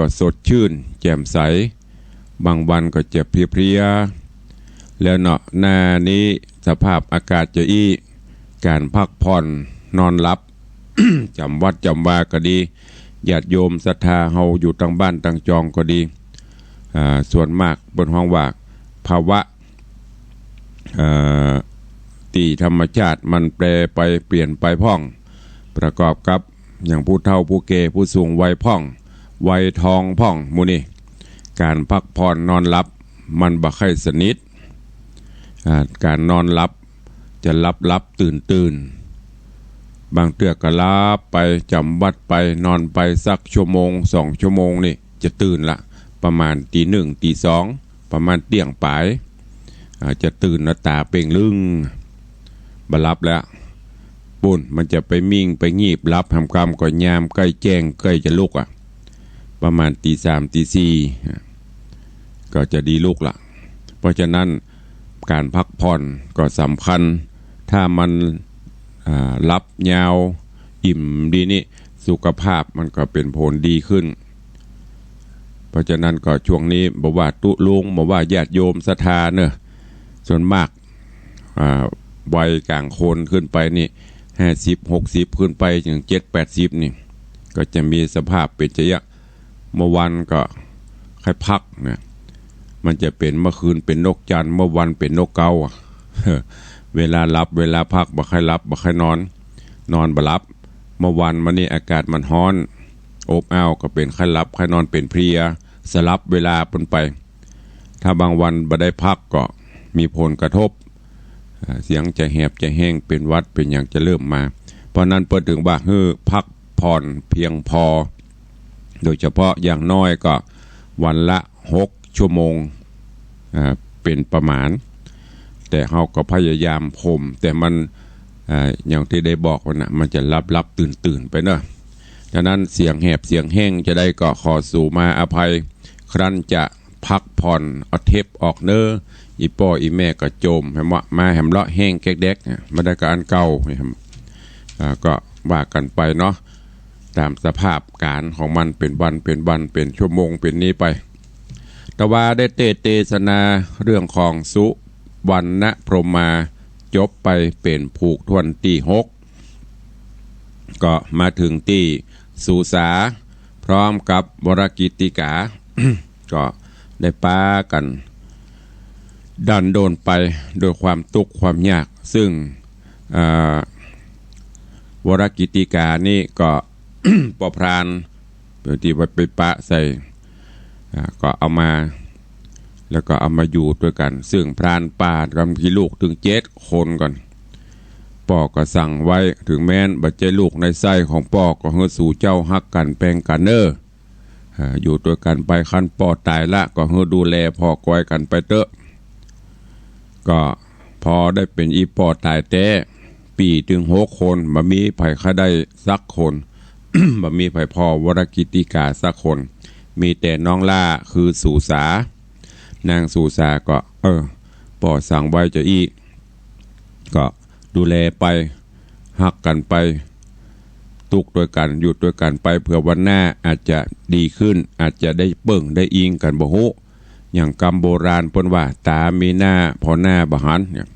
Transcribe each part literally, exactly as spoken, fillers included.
ก็สดชื่นแจ่มใส บางวันก็จะเพลียๆ แล้วเนาะ หน้านี้สภาพอากาศจะอี้ ก๋านพักผ่อนนอนหลับ จ๋ำวัดจ๋ำวาก็ดี ญาติโยมศรัทธาเฮาอยู่ตางบ้านตางจองก็ดี อ่า ส่วนมากเปิ้นฮ้องว่าภาวะ เอ่อ ตี้ธรรมชาติมันแปรไปเปลี่ยนไปพ่อง ประกอบกับอย่างผู้เฒ่าผู้แก่ผู้สูงวัยพ่อง วัยทองพ่อง หมู่นี้ ก๋านพักผ่อนนอนหลับมันบ่ใค่สนิท อ่า ก๋านนอนหลับจะหลับๆ ตื่นๆ บางเตื้อก็หลับไป จ๋ำวัดไป นอนไปสักชั่วโมงสองชั่วโมงนี่จะตื่นละ ประมาณตีหนึ่งตีสอง ประมาณเตี้ยงป๋าย อ่า จะตื่นหน้าต๋าเป่งลึ่ง บ่หลับแล้ว ปู้น มันจะไปมิ่งไปงีบหลับ หำกำก็ยามใก้แจ้งใก้จะลุกอะ ประมาณตีสามตีสี่ ก็จะดีลุกละ เพราะฉะนั้นก๋านพักผ่อนก็สำคัญ ถ้ามัน อ่า หลับยาวอิ่มดีนี่ สุขภาพมันก็เป๋นผลดีขึ้น เพราะฉะนั้นก็ช่วงนี้บ่ว่าตุ๊ลุง บ่ว่าญาติโยมศรัทธาเนาะ ส่วนมาก อ่า วัยก๋างคนขึ้นไปนี่ ห้าสิบ หกสิบ ขึ้นไปเถิงเจ็ดแปดสิบนี่ ก็จะมีสภาพเป๋นจะเยียะ เมื่อวันก็ใค่พักนะ มันจะเป๋นเมื่อคืนเป๋นนกจันทร์ เมื่อวันเป๋นนกเก๊าอะ เวลาหลับเวลาพักบ่ใค่หลับบ่ใค่นอน นอนบ่หลับ เมื่อวันมานี่อากาศมันฮ้อน อบอ้าว ก็เป๋นใค่หลับใค่นอน เป๋นเพลีย สลับเวลาปู้นไป ถ้าบางวันบ่ได้พักก็มีผลกระทบ อ่า เสียงจะแหบจะแห้ง เป๋นหวัดเป๋นหยังจะเริ่มมา เพราะนั้นเปิ้นเถิงว่าหื้อพักผ่อนเพียงพอ โดยเฉพาะอย่างน้อยก็วันละหกชั่วโมง อ่า เป๋นประมาณ แต่เฮาก็พยายามข่ม แต่มัน อ่า อย่างตี้ได้บอกว่านะ มันจะหลับๆ ตื่นๆ ไปเนาะ ฉะนั้นเสียงแหบเสียงแห้งจะใดก็ขอสูมาอภัย ครั้นจะ พักผ่อน เอาเทปออกเน้อ อี่ป้ออี่แม่ก็โจม แหมว่ามาแหมเลาะแห้งแก๊กแดก มาได้ก็อันเก่า อ่า ก็ว่ากั๋นไปเนาะ ต๋ามสภาพก๋านของมัน เป๋นวัน เป๋นวัน เป๋นชั่วโมง เป๋นนี้ไป แต่ว่าได้เตสน์เตสนาเรื่องของสุวรรณพรหมา จบไปเป๋นผูกถ้วนตี้หก ก็มาเถิงตี้สุสา พร้อมกับวรกิตติกา ก็ได้ปากั๋นดั้นด้นไปโดยความตุ๊กข์ความยาก ซึ่ง อ่า วรกิตติกานี่ก็ ป้อพรานตี้ว่าไปปะใส่ อ่า ก็เอามา แล้วก็เอามาอยู่ตวยกั๋น ซึ่งพรานป่าก็มีลูกเถิงเจ็ดคนก่อน ป้อก็สั่งไว้ เถิงแม้นบ่ใจ้ลูกในไส้ของป้อ ก็หื้อสูเจ้าฮักกั๋นแปงกั๋นเน้อ อ่า อยู่ตวยกั๋นไป คันป้อต๋ายละ ก็หื้อดูแลผ่อกอยกั๋นไปเต๊อะ ก็ผ่อได้เป๋นอี่ป้อต๋ายแต๊ ปี้เถิงหกคน บ่มีใผใค่ได้สักคน บ่มีใผผ่อวรกิตติกาสักคน มีแต่น้องหล้าคือสุสา นางสุสาก็ เออ ป้อสั่งไว้จาอี้ ก็ดูแลไป ฮักกั๋นไป ตุ๊กตวยกั๋น อยู่ตวยกั๋นไป เผื่อวันหน้าอาจจะดีขึ้น อาจจะได้เปิ้งได้อิงกั๋นบ่ฮู้ อย่างกำโบราณเปิ้นว่า ต๋ามีหน้า ผ่อหน้าบ่หัน เนี่ย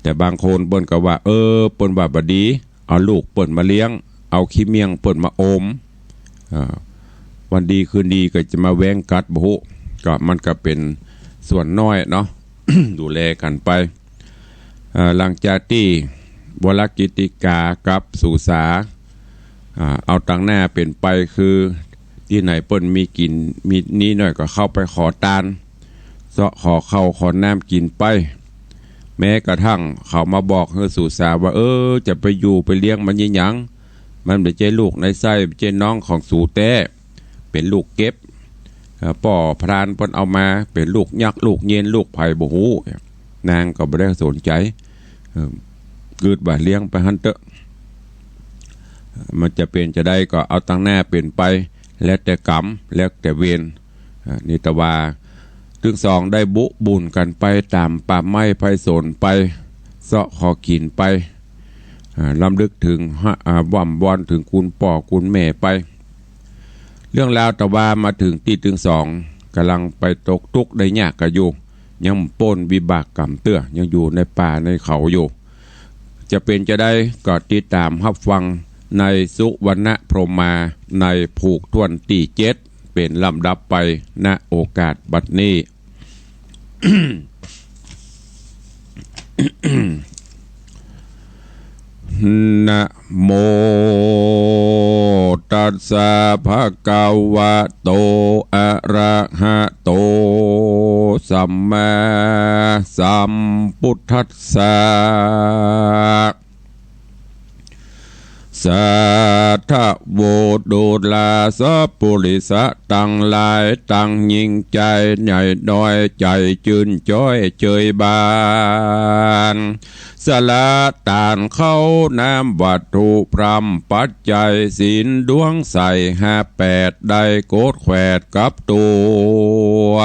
แต่บางคนเปิ้นก็ว่า เออ เปิ้นว่าบ่ดี เอาลูกเปิ้นมาเลี้ยง เอาขี้เมี่ยงเปิ้นมาอม เอ่อ วันดีคืนดีก็จะมาแว้งกัดบ่ฮู้ ก็มันก็เป๋นส่วนน้อยเนาะ ดูแลกั๋นไป เอ่อ หลังจากตี้วรกิตติกากับสุสา อ่า เอาตังหน้าเป๋นไป คือตี้ไหนเปิ้นมีกิ๋น มีนี้หน้อยก็เข้าไปขอตาน เซาะขอข้าวขอน้ำกิ๋นไป แม้กระทั่งเขามาบอกหื้อสุสาว่า เออ จะไปอยู่ไปเลี้ยงมันยี่หยัง มันบ่ใจ้ลูกในไส้ บ่ใจ้น้องของสูแต๊ เป๋นลูกเก็บ เอ่อ ป้อพรานเปิ้นเอามา เป๋นลูกยักษ์ ลูกเย็น ลูกใผบ่ฮู้ นางก็บ่ได้สนใจ๋ เออ กึ๊ดว่าเลี้ยงไปหั้นเต๊อะ มันจะเป๋นจะใดก็เอาตังหน้าเป๋นไป แล้วแต่กรรม แล้วแต่เวร อ่า นี่แต่ว่า ตึงสองได้บุบุญกั๋นไปต๋ามป่าไม้ไพรสนไป เซาะขอกิ๋นไป อ่า รำลึกเถิง อ่า ว่ำวอนเถิงคุณป้อคุณแม่ไป เรื่องราวตะวามาเถิงตี้ตึงสอง ก่ำลังไปตกตุ๊กข์ได้ยากกั๋นอยู่ ยังป้นวิบากกรรมเตื้อ ยังอยู่ในป่าในเขาอยู่ จะเป๋นจาใดก็ติดต๋ามฮับฟังในสุวรรณพรหมาในผูกถ้วนตี้เจ็ด เป๋นลำดับไป ณ โอกาสบัดนี้ นะโมตัสสะ ภะคะวะโต อะระหะโต สัมมาสัมพุทธัสสะ สาธุ ดูราสัปปุริสะตังหลาย ตังยิ่งใจ๋ใหญ่น้อย ใจ๋จื้นจ้อยเจิยบาน สละตานข้าวน้ำวัตถุพร่ำปัจจัย ศีลดวงใสห้าแปด ได้โกฏแขวดกับตั๋ว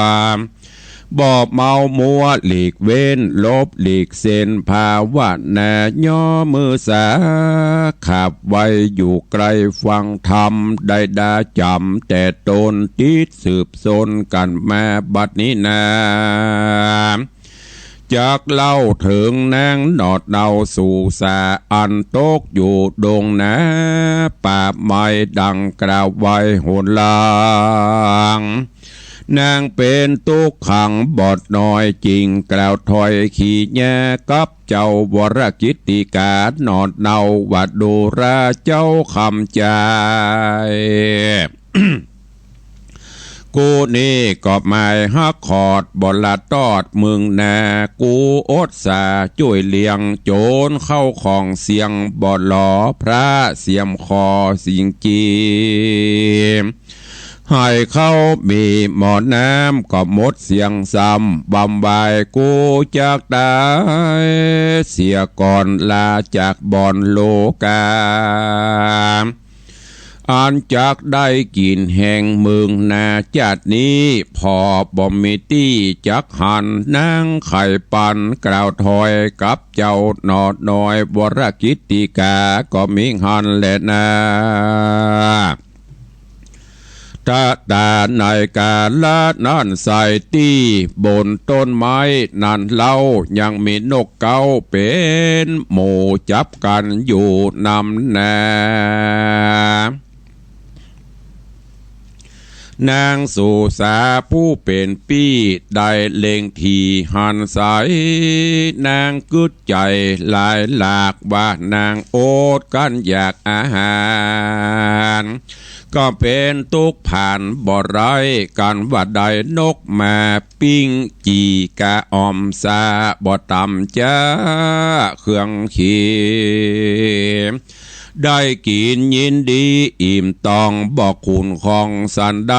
บ่เมามัวหลีกเว้น หลบหลีกเส้นภาวนา ย่อมือสาขับไหว้อยู่ใก้ฟังธรรม ได้ดาจ๋ำแต่ตนติดสืบสนกั๋นมาบัดนี้นา จักเล่าเถิงนางหนอดเนาสู่สา อันตกอยู่ดงนาป่าไม้ ดังกล่าวไว้หนหลัง นางเป๋นตุ๊กขังบ่น้อย จึงกล่าวถ้อยขี้แย้กับเจ้าวรกิตติกา หนอดเนาว่า ดูราเจ้าคำใจ๋ กูนี้ก็หมายฮักขอดบ่ละตอดมึงนา กูอดสาจ้วยเลี้ยงโจร เข้าของเสี้ยงบ่หลอ พระเสี้ยมขอสิ่งจี ให้เขามีหม้อน้ำก็หมดเสี้ยงซ้ำ บำบายกูจักต๋ายเสียก่อน ลาจากบ่อนโลกา อันจักได้กิ๋นแฮงมึงนา จาตินี้ผ่อบ่มีตี้จักหัน นางใค่ปันกล่าวถ้อยกับเจ้าหนอน้อย วรกิตติกาก็มีหั้นแลนา ตะตาในกาละนั้นไส้ ตี้บนต้นไม้นั้นเล่า ยังมีนกเก๊าเป๋นหมู่จับกั๋นอยู่นำนา นางสุสาผู้เป๋นปี้ได้เล็งถี่หันไส้ นางกึ๊ดใจ๋หลายหลาก ว่านางอดกั้นอยากอาหาร ก็เป๋นตุ๊กข์ผ่านบ่ได้ กั๋นว่าได้นกมาปิ้งจี่กะอ่อมสา บ่ต่ำจ๊าเครื่องเคียง ได้กิ๋นยินดีอิ่มต้อง บ่ขุ่นข้องสันใด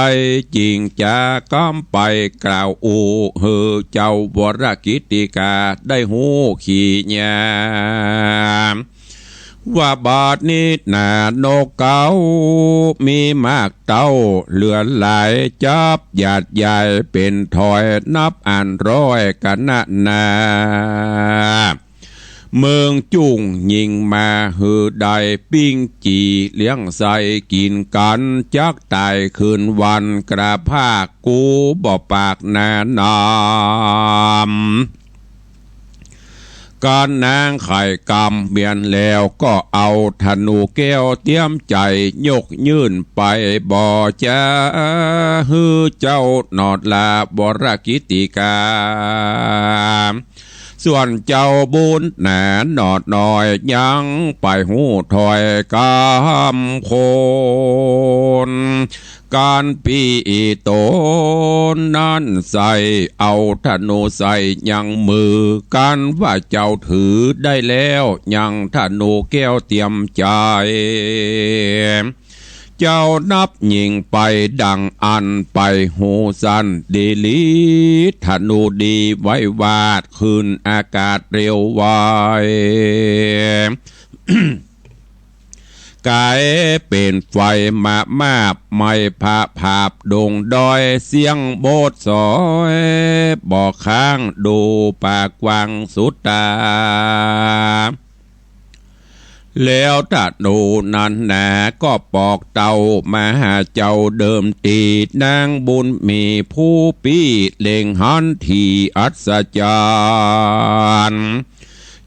จึงจะกำไปกล่าวอู้ หื้อเจ้าวรกิตติกาได้ฮู้ขี้ยาม ว่าบัดนี้หนานกเก๊ามีมากเต้าเหลือหลาย จับหยาดใหญ่เป๋นถ้อยนับอันร้อยกั๋นนานา เมืองจุ่งยิ่งมาหื้อได้ปิ้งจี่เลี้ยงไส้กิ๋นกั๋น จักต๋ายคืนวันกระพาก กูบ่ปากหนานำ กั๋นนางใค่กำเมียนแล้ว ก็เอาธนูแก้วเตรียมใจ๋ ยกยื่นไปบ่จ๊า หื้อเจ้าหนอดลาวรกิตติกา ส่วนเจ้าบุญหนาหนอดน้อย ยังไปฮู้ถ้อยกำคน กั๋นปี้ต๋นนั้นไส้ เอาธนูใส่ยังมือ กั๋นว่าเจ้าถือได้แล้ว ยังธนูแก้วเตรียมใจ๋ เจ้านับยิ่งไปดังอั้น ไปฮู้สันดีหลี ธนูดีไววาดขึ้นอากาศเร็วไว ก๋ายเป๋นไฟมะมาบ ไหม้ผะผาบดงดอย เสี้ยงโบดสอยบ่ค้าง ดูป่ากว้างสุดต๋า แล้วธนูนั้นนาก็ปอกเต้ามาหาเจ้าเดิมตี้ นางบุญมีผู้ปี้เล็งหันตี้อัศจรรย์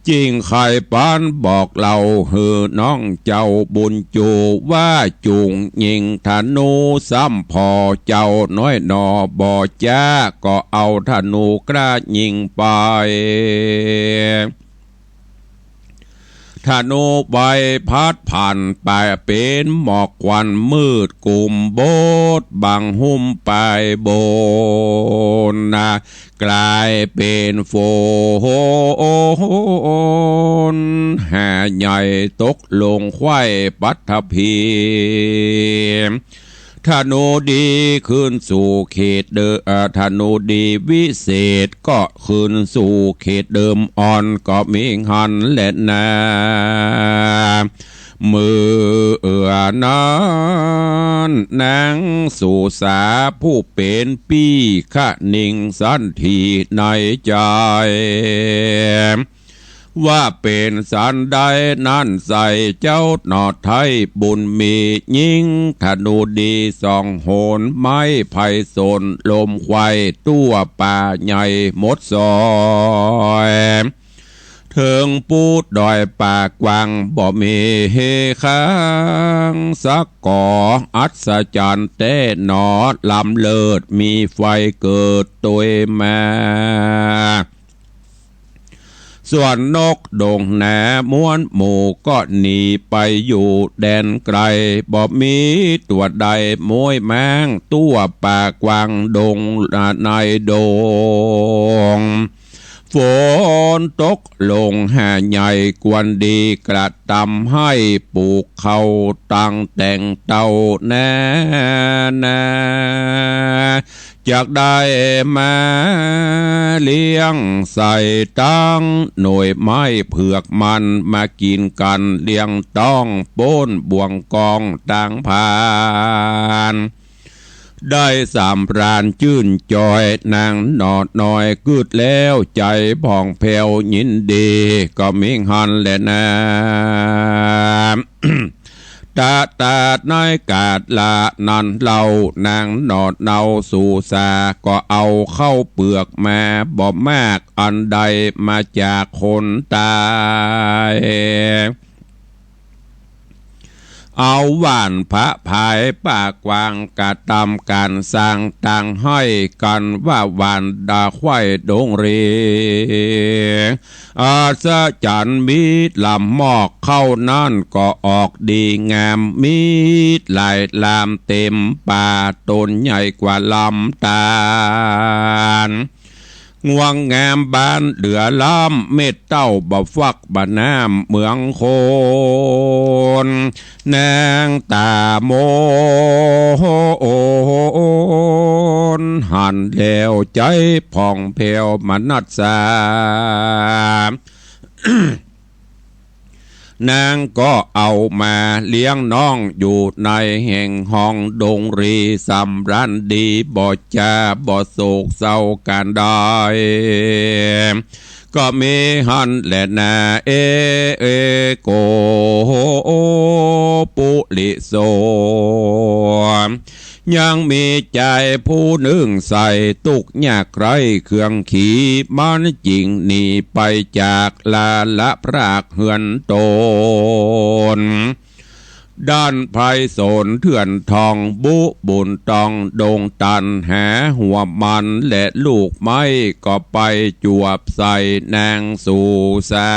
จึงใค่ปานบอกเล่าหื้อน้องเจ้าบุญจู๋ว่า จุ่งยิงธนูซ้ำผ่อเจ้าน้อยหน่อบ่จ๊า ก็เอาธนูกล้ายิงไป ธนูใบพัดผ่านไปเป๋นหมอกควันมืดกุ่มบดบังหุ้มไปบนนะ กลายเป๋นฝนหาใหญ่ตกลงใคว่ปัตภี ธนูดีคืนสู่เขตเดิม เอ่อ ธนูดีวิเศษก็คืนสู่เขตเดิมอ่อน ก็มีหั้นแลนา เมื่อนั้นนางสุสาผู้เป๋นปี้คะนิงสันติในใจ๋ ว่าเป๋นสันใดนั้นไส้ เจ้าหน่อไท้บุญมียิงธนูดีสองหน ไม้ไพศาลลมไคว่ทั่วป่าใหญ่หมดซอย เถิงปู๊ดอยป่ากว้างบ่มีเฮค้างสักก่อ อัศจรรย์แต๊หนอล้ำเลิศ มีไฟเกิดตวยมา ส่วนนกดงนาม้วนหมู่ก็หนีไปอยู่แดนไกล บ่มีตั๋วใดม้วยม้างทั่วป่ากว้างดงในดง ฝนตกลงหาใหญ่กวนดี กระตำให้ปลูกข้าวตังแต่งเต้าแน่นา จักได้มาเลี้ยงใส่ตังหน่วยไม้เผือกมัน มากิ๋นกั๋นเลี้ยงต้องโป๊นบ่วงกองตางผ่าน ได้สำราญจื้นจอย นางหน่อน้อยกึ๊ดแล้วใจ๋ผ่องแผ้วยินดี ก็มีหั้นแลนา ตะตาดในกาละนั้นเล่า นางหน่อเนาสุสาก็เอาข้าวเปือกมาบ่มากอันใดมาจากคนตาย เอาหว่านผะผายป่ากว้าง กระตำก๋านสร้างตังให้กั๋นว่าหว่านดาไคว่ดงเร อัศจรรย์มีลำมอก ข้าวนั้นก็ออกดีงาม มีหลายลามเต็มป่า ต้นใหญ่กว่าลำตาล งวงงามบานเหลือล้ำ เม็ดเต้าบ่ฟักบ่น้ำเหมืองคน นางต๋ามนหันแล้วใจ๋ผ่องแผ้วมนัสสา นางก็เอามาเลี้ยงน้องอยู่ในแห่งห้องดงเร สำราญดีบ่จ้าบ่โศกเศร้าก๋านใด ก็มีหั้นแลนา เอ เอ โก ปุริโส ยังมีใจ๋ผู้นึ่งใส่ตุ๊กข์ยากไร้เครื่องขี มันจึงหนีไปจากลาละพรากเฮือนตน ด้านไพศาลเถื่อนทอง บุบุญตองดงตัน หาหัวมันและลูกไม้ ก็ไปจวบใส่นางสุสา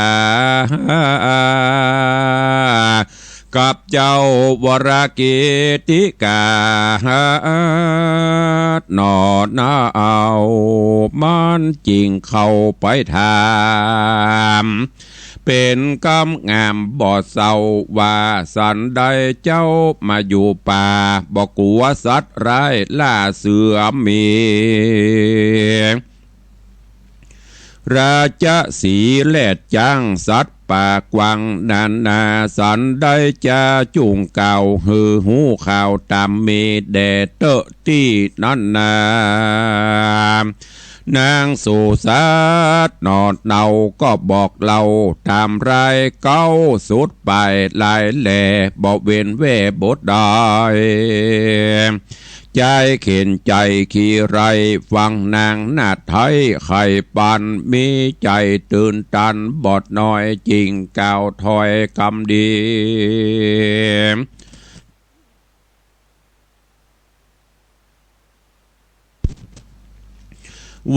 กับเจ้าวรกิตติกา หน่อเนา มันจึงเข้าไปถาม เป๋นกำงามบ่เศร้าว่า สันใดเจ้ามาอยู่ป่า บ่กั๋วสัตว์ร้ายล่าเสือหมี ราชสีห์แลดจ๊างสัตว์ป่ากว้างนานา สันใดจะจุ่งกล่าวหื้อฮู้ข่าวต๋ามมีแด่เต๊อะตี้นั้นนา นางสุสาทรหนอดเนาก็บอกเล่าต๋ามรายเก๊าสุดป๋ายหลายแหล่ บ่เว้นแว่บทใด ใจ๋เข็ญใจ๋ขี้ไร้ฟังนางนาฏไทย ใค่ปานมีใจ๋ตื่นตัน บอดน้อยจึงกล่าวถ้อยกำดี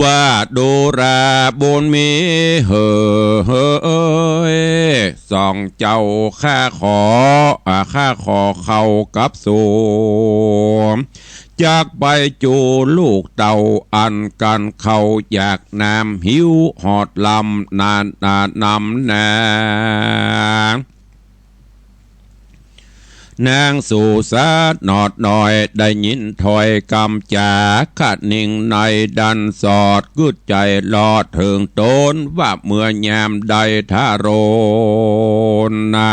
ว่าดูราบุญมีเหย สองเจ้าข้าขอ อ่า ข้าขอเข้ากับสูง จักไปจูลูกเต้าอันกั๋นเข้าอยากน้ำหิวหอดลำนานา นำนา นางสุสาทรหนอดน้อยได้ยินถ้อยกำจ๋า คะนิงในดันสอด กึ๊ดใจ๋ลอดเถิงต๋น ว่าเมื่อยามใดถ้าโรนนา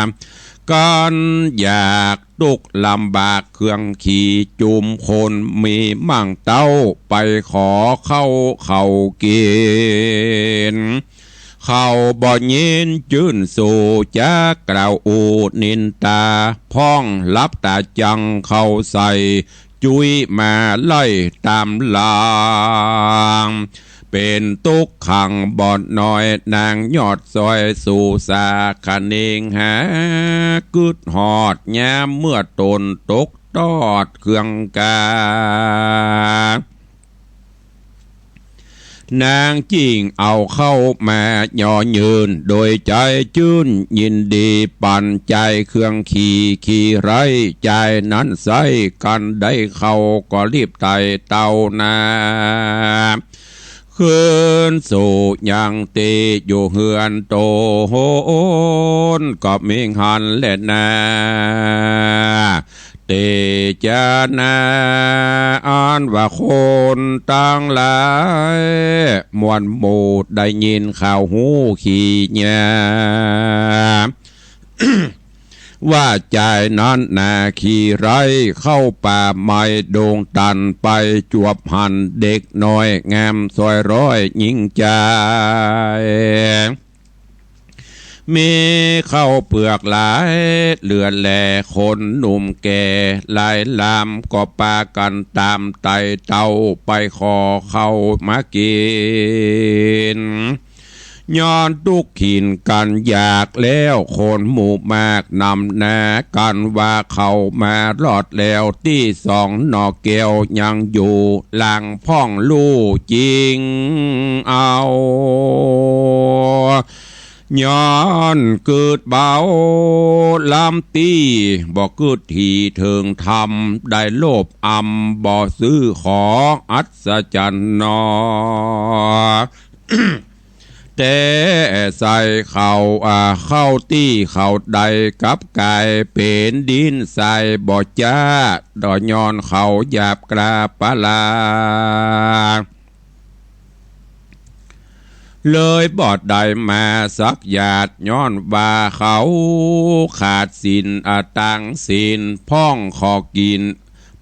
กั๋นอยากตุ๊กลำบากเครื่องขี่ จุมคนมีมั่งเต้า ไปขอเข้าเขากิ๋น เขาบ่ยินจื้นสู จักกล่าวอู้นินต๋า พ่องลับต๋าจั่งเข้าใส่ จุ้ยมาไล่ต๋ามหลัง เป๋นตุ๊กขังบอดน้อย นางยอดซอยสุสาคะนิงหา กึ๊ดฮอดยามเมื่อต๋นตกตอดเครื่องกา นางจึ่งเอาเข้ามาย่อยืน โดยใจ๋จื้นยินดี ปั๋นใจ๋เครื่องขี่ ขี่ไร้ใจ๋นั้นใส้ กั๋นได้เข้าก็รีบไต่เต้านา คืนสู่ยังตี้อยู่เฮือนต๋น ก็มีหั้นแลนา เตจานา อันว่าคนตังหลาย มวลหมู่ได้ยินข่าวฮู้ขี้เหีย ว่าใจ๋นั้นนาขี่ไร้เข้าป่าไม้ดงตันไป จวบหันเด็กน้อยงามซอยร้อยหญิงใจ๋ มีข้าวเปลือกหลายเหลือแล คนหนุ่มแก่หลายลำ ก็ปากั๋นต๋ามไต่เต้าไปขอข้าวมากิ๋น ย้อนตุ๊กข์ขินกั๋นอยากแล้ว คนหมู่มากนำหน้ากั๋นว่า เข้ามารอดแล้วตี้สองหน่อแก้วยังอยู่ หลังพ่องลู่จิงเอา ย้อนกึ๊ดเบาลำตี้ บ่กึ๊ดถี่เถิงธรรม ได้โลภอำบ่ซื่อขอ อัศจรรย์หนอ แต่ใส่เข้า อ่า เข้าตี้เข้าได้ กลับก๋ายเป๋นดินทรายบ่จ๊า ดอกย้อนเขาหยาบกล้าปะลา เลยบ่ได้มาสักหยาด ย้อนว่าเขาขาดศีล อ่า ตังศีล พ่องขอกิ๋น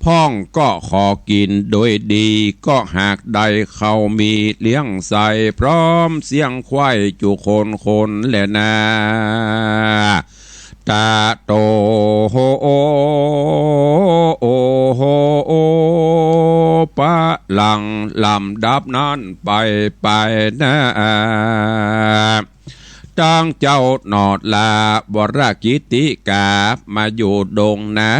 พ่องก็ขอกิ๋นโดยดี ก็หากได้เข้ามีเลี้ยงใส่ พร้อมเสี้ยงควายจุคนคนแลนา ตะโต โห โอ โห ปะหลังลำดับนั้นไป ไปนา ตังเจ้าหนอดลาวรกิตติกา มาอยู่ดงนา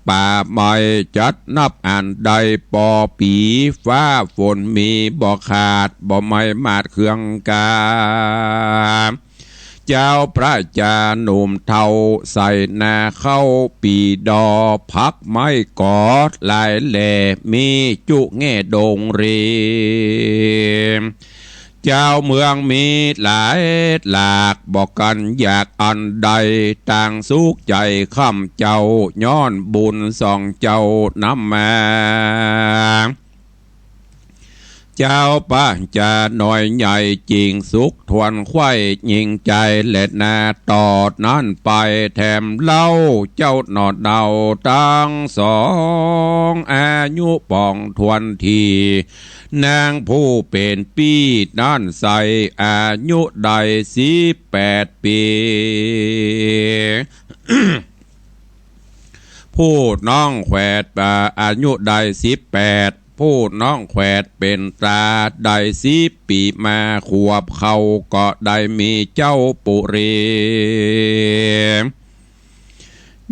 ป่าไม้ จัดนับอันได้ปอปี๋ ฟ้าฝนมีบ่ขาด บ่ไหม้หมาดเครื่องกา เจ้าพระจาหนุ่มเฒ่า ใส่นาเข้าปี๋ดอ ผักไม้กอดหลายแหล่ มีจุแง่ดงริม เจ้าเมืองมีหลายหลาก บ่กั๋นอยากอันใด ต่างสุขใจ๋ค่ำเจ้า ย้อนบุญสองเจ้านำมา เจ้าปัญจาน้อยใหญ่ จิ่งสุขถ้วนใคร่ยิ่งใจ๋แลนา ต่อนั้นไปแถมเล่า เจ้าหน่อเนาตังสอง อายุป๋องถ้วนที นางผู้เป๋นปี้นั้นใส อายุได้สิบแปดปี๋ ผู้น้องแขวด อ่า อายุได้สิบแปด ผู้น้องแขวดเป๋นต๋าได้สิบปี๋มา ขวบเขาก็ได้มีเจ้าปุรี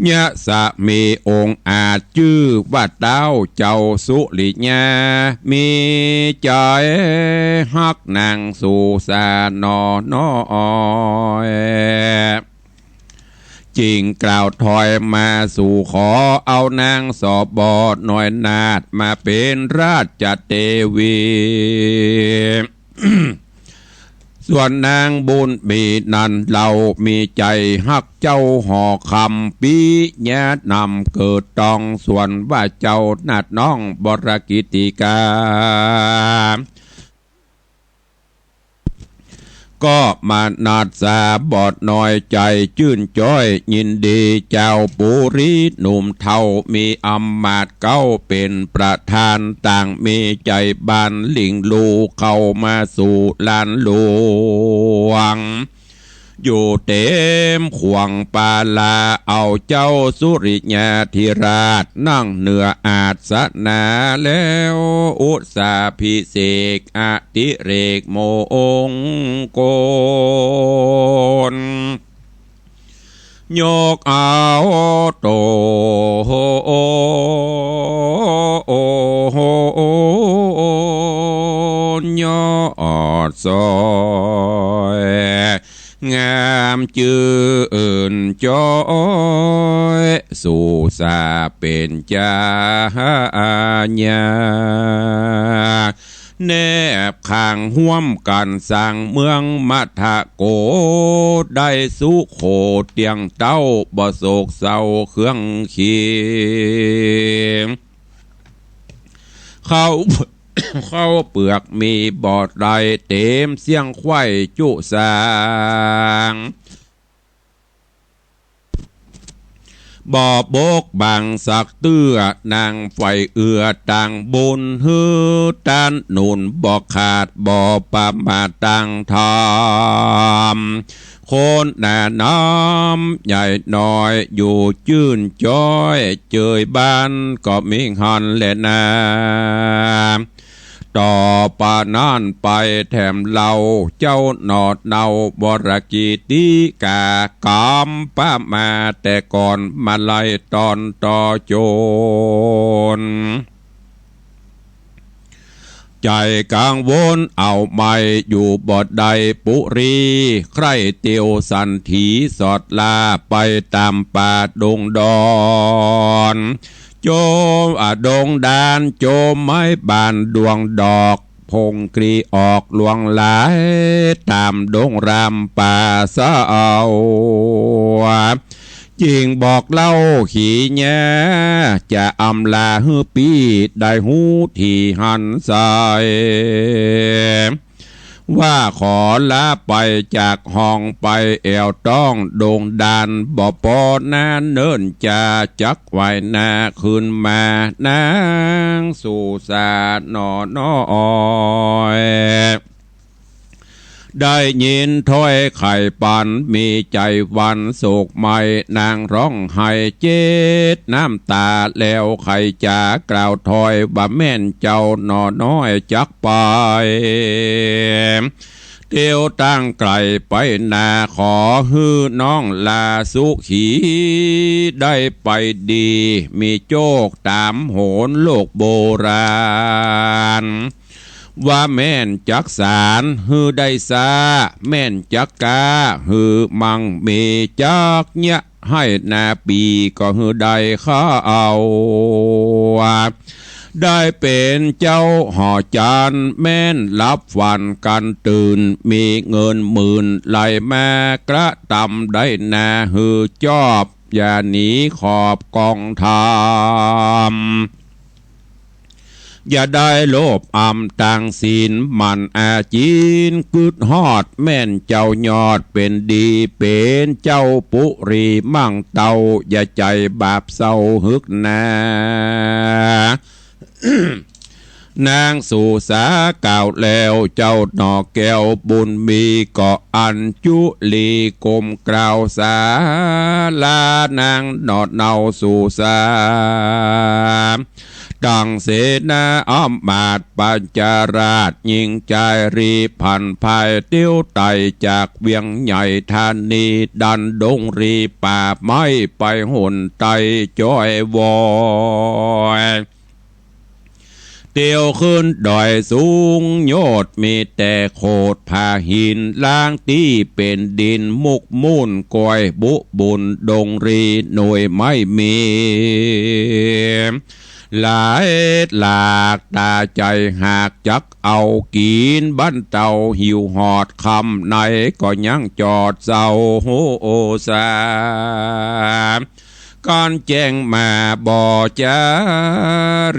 ยะสะมีองอาจจื้อว่าต้าวเจ้าสุริยา มีใจ๋ฮักนางสุสาหน่อน้อย จิ่งกล่าวถอยมาสู่ขอเอานางสบน้อยนาฏมาเป๋นราชเตวี ส่วนนางบุญมีนั้นเล่า มีใจ๋ฮักเจ้าหอคำ ปิยะนำเกิดตอง ส่วนว่าเจ้านาฏน้องบรกิติกา ก็มานาฏสาบน้อยใจ๋จื้นจ้อยยินดี เจ้าปุรีหนุ่มเฒ่ามีอำมาตย์เก๊าเป๋นประธาน ต่างมีใจ๋บานหลิ่งลู่เข้ามาสู่ลานหลวง อยู่เต๋มขวงปาลา เอาเจ้าสุริยาธิราชนั่งเหนืออาสนะแล้ว อุสสาภิเษกอดิเรกมงคล ยกเอาโต ยอดสอย งามจื้นจ้อย สุสาเป๋นจาญา แนบข้างฮ่วมกั๋นสร้างเมืองมัทธโก ได้สุโขเตี้ยงเต๊า บ่โศกเศร้าเครื่องเคียง ข้าว ข้าวเปือกมีบ่ได้ เต๋มเสี้ยงไขว้จุสาง บ่บกบั่งสักเตื้อ นางใฝ่เอื้อตางบุญหื้อ ต้านหนุนบ่ขาด บ่ประมาทตางธรรม คนหนาน้ำใหญ่น้อย อยู่จื้นจ้อย เจยบ้านก็มีหั้นแลนา ต่อปะนั้นไปแถมเล่า เจ้าหน่อเนาบรกิติกา กำประมาทแต่ก่อนมาลัยต๋อนต่อจน ใจ๋กังวลเอาไม่อยู่บ่ได้ ปุรีใคร่เตียวสันถีสอดลาไปต๋ามป่าดงดอน โจม อ่า ดงดาน โจมไม้บานดวงดอก ผงกลีออกหลวงหลาย ต๋ามดงรามป่าเศร้า จิ่งบอกเล่าขีญา จะอำลาหื้อปี้ได้ฮู้ถี่หันใส ว่าขอลาไปจากห้องไปแอ่วต้องดงดาน บ่ปอนาเนิ่นจา จักไหว้หน้าคืนมา นางสุสาหน่อน้อย ได้ยินถ้อยไขปัน มีใจ๋หวั่นโศกไหม้ นางฮ้องไห้เจ็ดน้ำต๋า แล้วใค่จ๋ากล่าวถ้อยว่า แม่นเจ้าหน่อน้อยจักไป เตียวตั้งไก๋ไปนา ขอหื้อน้องลาสุขี ได้ไปดี มีโจคต๋ามโหนโลกโบราณ ว่าแม่นจักสานหื้อได้ซ้า แม่นจักก้าหื้อมั่ง มีจักเยียะไฮ่นาปี๋ก็หื้อได้ข้าว ได้เป๋นเจ้าหอจันทน์ แม่นหลับฝันกั๋นตื่น มีเงินหมื่นไหลมากระตำได้นาหื้อจอบ อย่าหนีขอบกองธรรม อย่าได้โลภอำตังศีล หมั่นอาจิณ กึ๊ดฮอดแม่นเจ้ายอด เป๋นดีเป๋นเจ้าปุรี มั่งเตา อย่าใจ๋บาปเศร้าหึกหนา นางสุสากล่าวแล้ว เจ้าหน่อแก้วบุญมี ก็อัญจุลีก้มกราบสาลา นางหน่อเนาสุสา ตังเสนาอำมาตย์ปัญจราช ยิ่งใจ๋รีบผันภาย เตียวไต่จากเวียงใหญ่ธานี ดันดงรีป่าไม้ ไปหนใต้จ้อยวอย เตียวขึ้นดอยสูงโยชน์ มีแต่โขดผาหิน ล้างตี้เป๋นดินมุกมุ่น ก้อยบุบุน ดงรีหน่วยไม้มี หลายหลาก ต๋าใจ๋หาก จักเอากิ๋น บั้นเต้าหิวฮอดค่ำ ไหนก็ยังจอดเศร้าโฮสา ก่อนแจ้งมาบ่จา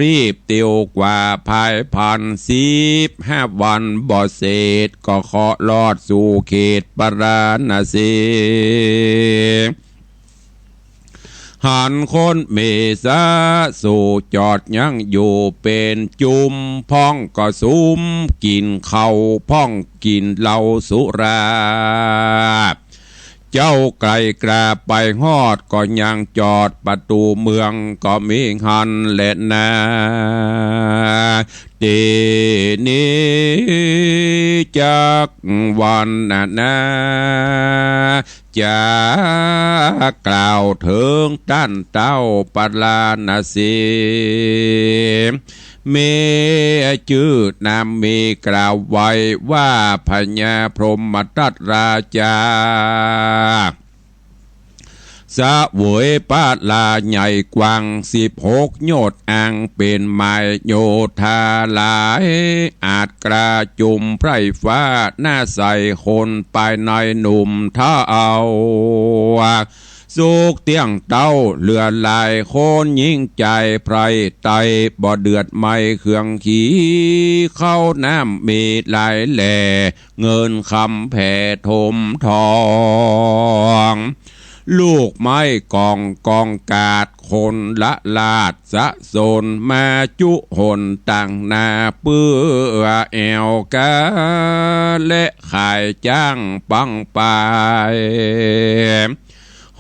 รีบเตียวกว่าภายพัน สิบห้าวันบ่เสร็จ ก็เคาะลอดสู่เขตปาราณสี หันคนเมสาสู่ จอดยังอยู่เป๋นจุม พ่องก็สุมกิ๋นข้าว พ่องกิ๋นเหล้าสุรา เจ้าไกลกล้าไปฮอด ก็ยังจอดประตู๋เมือง ก็มีหั้นแลนา ตี้นี้จักวันนานา จะกล่าวเถิงต้านเต๊าปาราณสี มีจื้อนามมีกล่าวไว้ว่า พญาพรหมทัตราชา เสวยพระลาใหญ่กว้าง สิบหกโยชน์ อังเป๋นไม้โยธาหลาย อาจกล้าจุมไพร่ฟ้า หน้าใสคนภายในหนุ่มเฒ่า สุขเตี้ยงเต๊าเหลือหลายคน ยิ่งใจ๋ไพร่ไต้ บ่เดือดไม่เครื่องขี ข้าวน้ำมีหลายแหล่ เงินคำแผ่ถมทอง ลูกไม้กองกองกาด คนละราชสน มาจุหนตังหน้า เปื้อแอ่วกา และขายจ้างปังปาย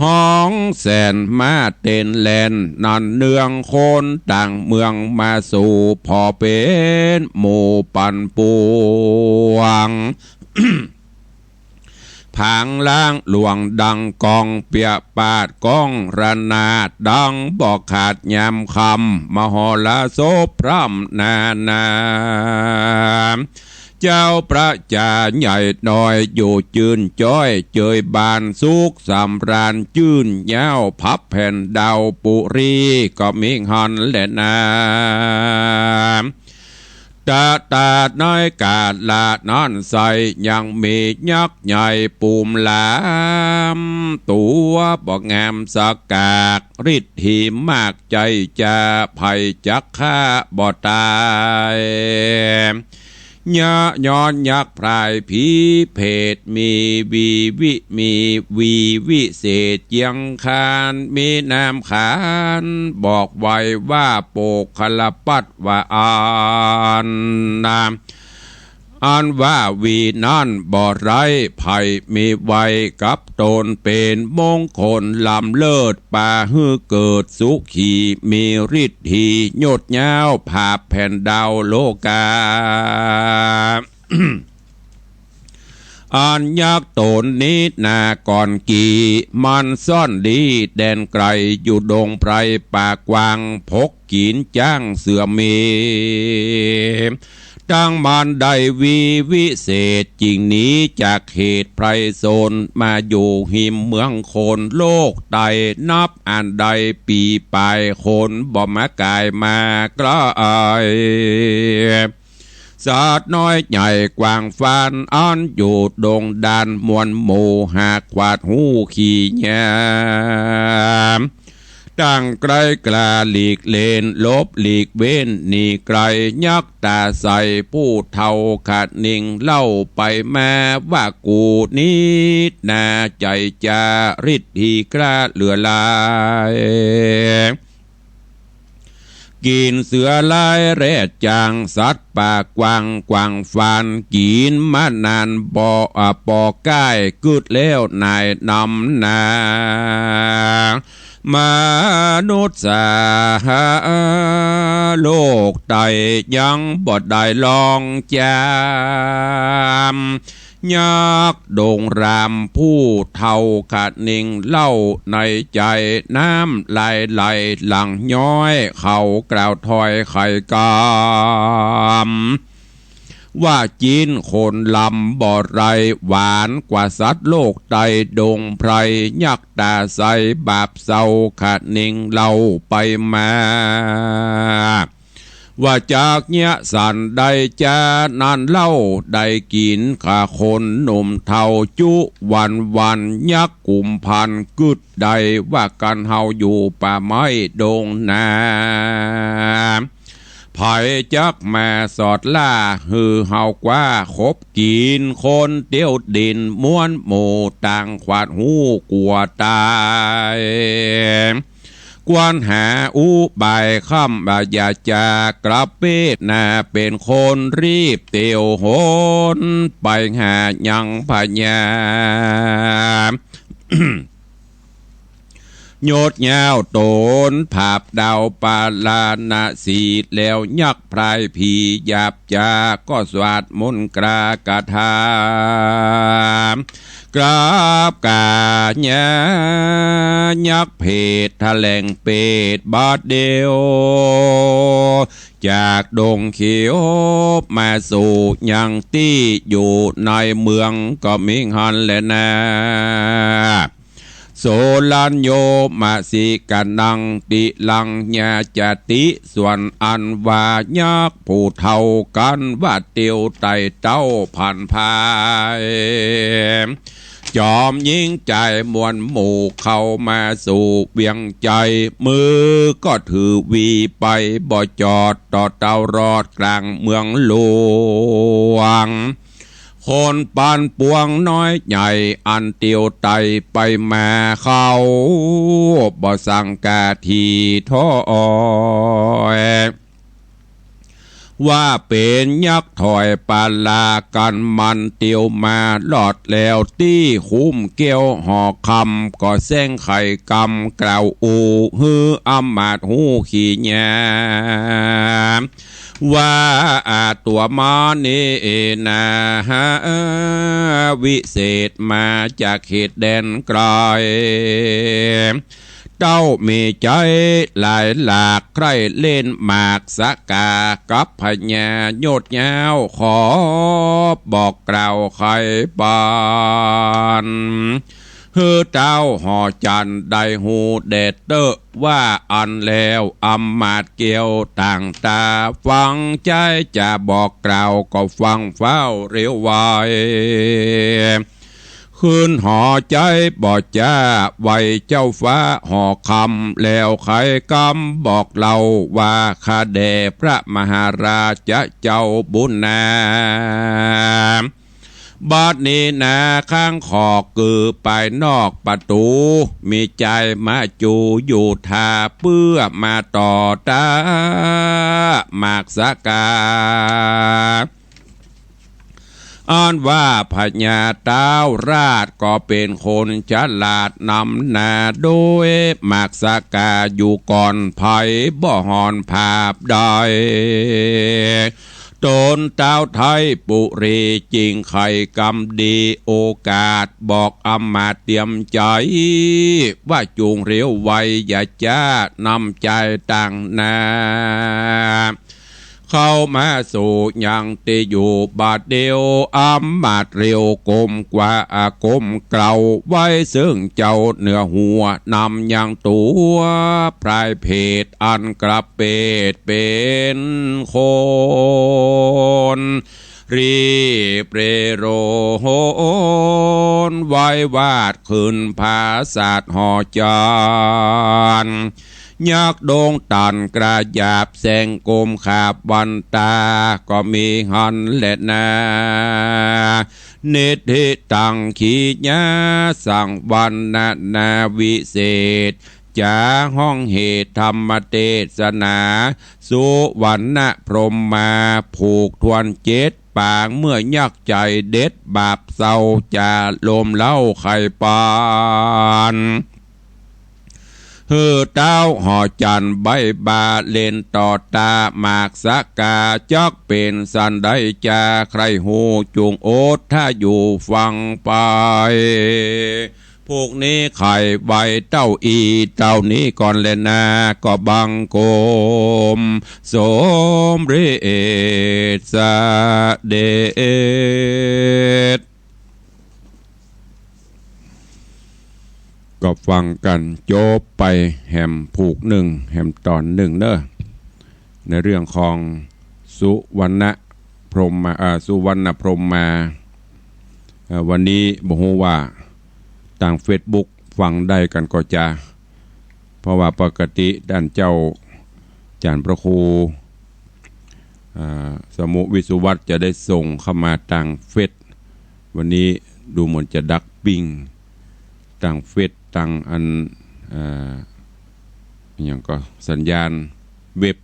ฮ้องแสนมาเต้นแล่น นั่นเนืองคนต่างเมืองมาสู่ ผ่อเป๋นหมู่ปั่นป่วง ผางล้างหลวงดังกอง เปียปาดก้องระนาด ดังบ่ขาดยามค่ำ มหรสพพร่ำนานา เจ้าพระจาใหญ่น้อย อยู่จื้นจ้อยเจยบาน สุขสำราญจื้นเย้า พับแผ่นดาวปุรี ก็มีหั้นแลนา ตะตาดในกาละนั้นไส้ ยังมียักษ์ใหญ่ปูมหลาม ตั๋วบ่งามสกาก ฤทธิมากใจ้จะ ใผจักฆ่าบ่ต๋าย ยะย้อนยักษ์พรายผีเผต มีวีวิ มีวีวิเศษเจียงคาน มีนามขานบอกไว้ว่า โปกขลปัตตวาอันนาม อันว่าวีนั้นบ่ไร้ภัย มีไว้กับต๋นเป๋นมงคลล้ำเลิศ ปาหื้อเกิดสุขี มีฤทธิยศยาว ผาบแผ่นดาวโลกา อันยักษ์ต๋นนี้นาก่อนกี่ มันซ่อนดีแดนไกล อยู่ดงไพรป่ากว้าง พก กิ๋นจ้างเสือมี ตังมันได้วีวิเศษ จึงหนีจากเขตไพรสน มาอยู่ฮิมเมืองคน โลกไต้นับอันได้ปี๋ป๋าย คนบ่มากายมาใก้ สัตว์น้อยใหญ่กว้างฟาน อันอยู่ดงดานมวลหมู่ หากขวาดฮู้ขี่ยาม ตั้งใคร่กล้าหลีกเล่น หลบหลีกเว้นหนีไกล ยักษ์ต๋าใสผู้เฒ่าคะนิงเล่าไปมา ว่ากูนี้นาใจ๋จาริดดีกล้าเหลือหลาย กิ๋นเสือลายแร่จ๋าง สัตว์ป่ากว้าง กว้างฟาน กิ๋นมานานบ่ อ่า ปอก้าย กึ๊ดแล้วหนายนำนา มนุษย์สา โลกใต้ยังบ่ได้ลองจ๋ำ ยักษ์ดงรามผู้เฒ่าคะนิงเล่าในใจ๋ น้ำลายไหลหลังย้อย เขากล่าวถ้อยไขกำ ว่าจิ๊นคนลำบ่ไร หวานกว่าสัตว์โลกใต้ดงไพร ยักษ์ต๋าใสบาปเศร้าคะนิงเล่าไปมา ว่าจากเยียะสันได้จานั้นเล่า ได้กิ๋นข้าคนหนุ่มเฒ่าจุวันวัน ยักษ์กุมภัณฑ์กึ๊ดได้ ว่ากั๋นเฮาอยู่ป่าไม้ดงนา ใผจักมาสอดล่า หื้อเฮากว้าขบกิ๋น คนเตี้ยวดินม้วนหมู่ ต่างขวาดหูกั๋วต๋าย ควรหาอุบายค้ำ บ่อย่าจากกระเป๊ดนา เป๋นคนรีบเตียวหน ไปหายังพญา ยศยาวต๋นผาบดาวปาราณสี แล้วยักษ์พรายผีหยาบจาก็สวาดมนต์กล้ากาถา กราบก๋าญายักษ์เผดแถลงเปตบาดเดียว จากดงเขียวมาสู่ยังตี้อยู่ในเมืองก็มิหั้นแลนา โสรัญโญมสิกานังติลังยาจติ ส่วนอันว่ายักษ์ผู้เฒ่ากั๋นว่าเตียวไต่เต้าผ่านภาย จอมยิ่งใจ๋มวลหมู่เข้ามาสู่เวียงใจ๋ มือก็ถือหวีไปบ่จอด ต่อเต้ารอดกลางเมืองหลวง คนปานปวงน้อยใหญ่อันเตียวไต่ไปมาเข้า บ่สังกาทีถ้อย ว่าเป๋นยักษ์ถอยปาลากั๋น มันเตียวมารอดแล้วตี้คุ้มแก้วหอคำ ก็แสร้งไขกำกล่าวอู้หื้ออำมาตย์ฮู้ขี้หยา ว่าอาตั๋วมานี้นา วิเศษมาจากเขตแดนไกล เต้ามีใจ๋หลายหลาก ใคร่เล่นหมากสะกากับพญายศยาว ขอบอกกล่าวไขปัน หื้อเต้าหอจันทร์ได้ฮู้แด่เต๊อะ ว่าอั้นแล้วอำมาตย์แก้วต่างต๋า ฟังใจ๋จะบอกกล่าวก็ฟังฟ้าวเร็วไว คืนหอใจ๋บ่จ๊าไหว้เจ้าฟ้าหอคำ แล้วไขกำบอกเล่าว่า ข้าแด่พระมหาราชะเจ้าบุญนา บัดนี้นาข้างขอกคือปายนอกประตู๋ มีใจ๋มาจูอยู่ท่า เปื้อมาต่อต้าหมากสะกา อันว่าพญาต้าวราชก็เป๋นคนฉลาดนำหน้า โดยหมากสะกาอยู่ก่อนใผ บ่ห่อนผาบได้ ต๋นต้าวไทยปุรีจึงไขกำดีโอกาส บอกอำมาตย์เตียมใจ๋ ว่าจุ่งเร็วไวอย่าจ๊านำใจ๋ต่างหน้า เข้ามาสู่ยังตี้อยู่บาดเดียว อำมาตย์เร็วก้มกว่าก้มเกลา ไว้เซิ่งเจ้าเหนือหัวนำยังตั๋ว พรายเผดอันกระเปดเป๋นคน รีบเร่โรนไว้วาดขึ้นผาสาทหอจันทร์ ยักษ์ดงตันกระหยาบแสงกมขาบวันตา ก็มีหั้นแลนา นิทธิตังขีญาสังวรรณนาวิเศษ จ๋าฮ้องเหตุธรรมเตสนา สุวรรณพรหมาผูกถ้วนเจ็ดปาง เมื่อยักษ์ใจ๋เด็ดบาปเศร้า จะลมเล้าใค่ปาน หื้อต๊าวหอจั๋นใบบ่าเล่นต่อต๋า หมากสะกาจักเป๋นสันใดจา ใคร่ฮู้จุ่งอดถ้าอยู่ฟังไป ผูกนี้ไขไว้เต้าอี้เต้านี้ก่อนแลนา ก็บังคมสมเร็จเสด็จ ก็ฟังกั๋นจบไปแหมผูกนึ่ง แหมต๋อนนึ่งเน่อ ในเรื่องของสุวรรณพรหมา เอ่อ สุวรรณพรหมา เอ่อ วันนี้บ่ฮู้ว่าตางเฟซบุ๊กฟังได้กั๋นก่อจา เพราะว่าปกติต้านเจ้าจ๋ารย์พระครู อ่า สมุห์วิสุวัตจะได้ส่งเข้ามาตางเฟซ วันนี้ดูเหมือนจะดักปิ้งตางเฟซ ตางอัน อ่า อะหยังก็สัญญาณเว็บ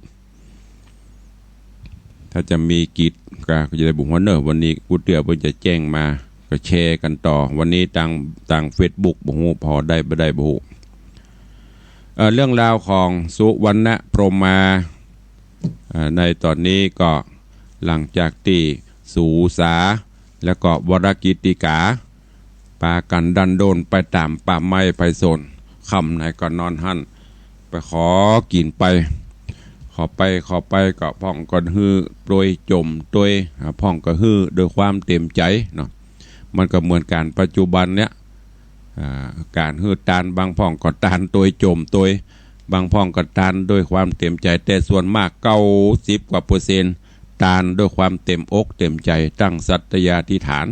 ถ้าจะมีกิจก็จะได้บุญหัวเน่อ วันนี้กู้เตื้อเปิ้นจะแจ้งมา ก็แชร์กั๋นต่อ วันนี้ตาง ตางเฟซบุ๊กบ่ฮู้ผ่อได้บ่ได้บ่ฮู้ เอ่อ เรื่องราวของสุวรรณพรหมา เอ่อ ในต๋อนนี้ก็หลังจากตี้สูสา แล้วก็วรกิตติกา ปากั๋นดันโดนไปต๋ามป่าไม้ไพศาล ค่ำไหนก็นอนหั้น ไปขอกิ๋นไป ขอไป ขอไป ก็พ่องก็หื้อตวยจ่มตวย อ่า พ่องก็หื้อด้วยความเต๋มใจ๋เนาะ มันก็เหมือนก๋านปัจจุบันเนี่ย อ่า ก๋านหื้อตาน บางพ่องก็ตานตวยจ่มตวย บางพ่องก็ตานด้วยความเต๋มใจ๋ แต่ส่วนมากเก้าสิบกว่าเปอร์เซ็นต์ ตานด้วยความเต๋มอกเต๋มใจ๋ ตั้งสัตยาธิษฐาน